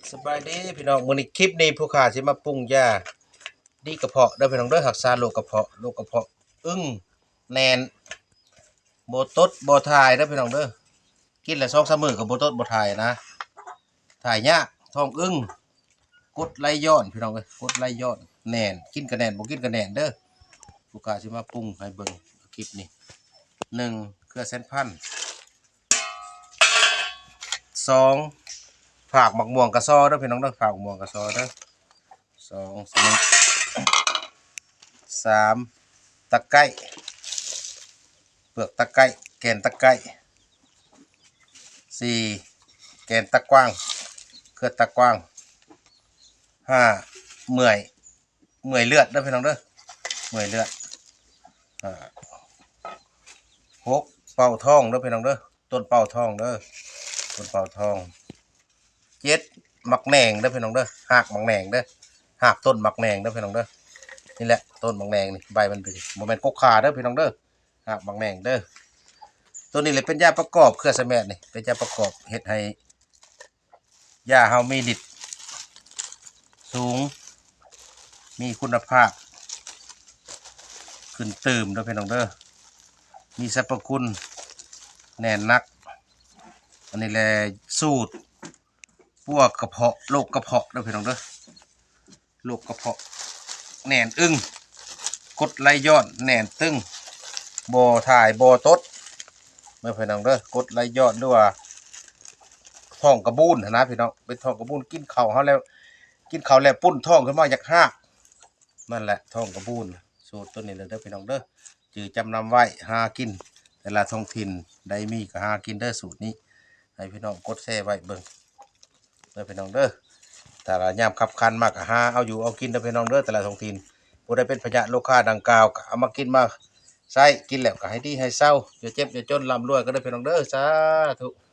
ສະບາຍດີພີ່ນ້ອງ ມື້ນີ້ຄລິບນີ້ຜູ້ຂ້າຊິມາປຸງຢາດີກະເພາະເດີພີ່ນ້ອງເດີ ຮັກສາໂລກກະເພາະ ໂລກກະເພາະອຶ້ງແໜ້ນ ບໍ່ຕົດບໍ່ຖ່າຍເດີພີ່ນ້ອງເດີ ກິນແລ້ວສອງສາມມື້ກໍບໍ່ຕົດບໍ່ຖ່າຍນະ ຖ່າຍຍາກ ທ້ອງອຶ້ງ ກົດໄຫຼຍ້ອນພີ່ນ້ອງເອີຍ ກົດໄຫຼຍ້ອນ ແໜ້ນ ກິນກໍແໜ້ນ ບໍ່ກິນກໍແໜ້ນເດີ ຜູ້ຂ້າຊິມາປຸງໃຫ້ເບິ່ງຄລິບນີ້ ໜຶ່ງ ເຄືອແສນພັນ ສອງ ຝາກໝາກມ່ວງກະຊໍເດີພີ່ນ້ອງເດີ ຝາກໝາກມ່ວງກະຊໍເດີ ສອງ ສາມ ຕະໄກ ເປືອກຕະໄກ ແກ່ນຕະໄກ ສີ່ ແກ່ນຕະກວາງ ເຄືອຕະກວາງ ຫ້າ ເມື່ອຍ ເມື່ອຍເລືອດເດີພີ່ນ້ອງເດີ ເມື່ອຍເລືອດ ຫ້າ ຫົກ ເປົ້າທອງເດີພີ່ນ້ອງເດີ ຕົ້ນເປົ້າທອງເດີ ຕົ້ນເປົ້າທອງ ເຈັດ ໝາກແໜ່ງເດີພີ່ນ້ອງເດີ ຮາກໝາກແໜ່ງເດີ ຮາກຕົ້ນໝາກແໜ່ງເດີພີ່ນ້ອງເດີ ນີ້ແຫຼະຕົ້ນໝາກແໜ່ງນີ້ ໃບມັນເປັນ ບໍ່ແມ່ນກົກຂ່າເດີພີ່ນ້ອງເດີ ຮາກໝາກແໜ່ງເດີ ໂຕນີ້ແຫຼະເປັນຢາປະກອບ ເຄືອສະແໝດນີ້ ເປັນຢາປະກອບເຮັດໃຫ້ຢາເຮົາມີລິດສູງ ມີຄຸນນະພາບຂຶ້ນຕື່ມເດີພີ່ນ້ອງເດີ ມີສັບພະຄຸນແໜ້ນໜັກ ອັນນີ້ແຫຼະສູດປົວກະເພາະ ໂລກກະເພາະເດີພີ່ນ້ອງເດີ ໂລກກະເພາະແໜ້ນອຶ້ງ ກົດໄຫຼຍ້ອນແໜ້ນຕຶງ ບໍ່ຖ່າຍບໍ່ຕົດເດີພີ່ນ້ອງເດີ ກົດໄຫຼຍ້ອນ ຫຼືວ່າທ້ອງກະບູນຫັ້ນນະພີ່ນ້ອງ ເປັນທ້ອງກະບູນ ກິນເຂົ້າເຮົາແລ້ວ ກິນເຂົ້າແລ້ວປຸ້ນທ້ອງຂຶ້ນມາຢາກຮາກ ນັ້ນແຫຼະທ້ອງກະບູນ ສູດໂຕນີ້ແຫຼະເດີພີ່ນ້ອງເດີ ຈື່ຈຳນຳໄວ້ ຫາກິນແຕ່ລະທ້ອງຖິ່ນ ໃດມີກໍຫາກິນເດີສູດນີ້ ໃຫ້ພີ່ນ້ອງກົດແຊໄວ້ເບິ່ງ ເດີພີ່ນ້ອງເດີ ແຕ່ລະຍາມຄັບຂັນມາກໍຫາເອົາຢູ່ເອົາກິນເດີພີ່ນ້ອງເດີ ແຕ່ລະທ້ອງຖິ່ນ ຜູ້ໃດເປັນພະຍາດໂລຄາດັ່ງກ່າວກໍເອົາມາກິນມາໃຊ້ ກິນແລ້ວກໍໃຫ້ດີໃຫ້ເຊົາ ຢ່າເຈັບຢ່າຈົນ ລ່ຳລວຍກັນເດີພີ່ນ້ອງເດີ ສາທຸ.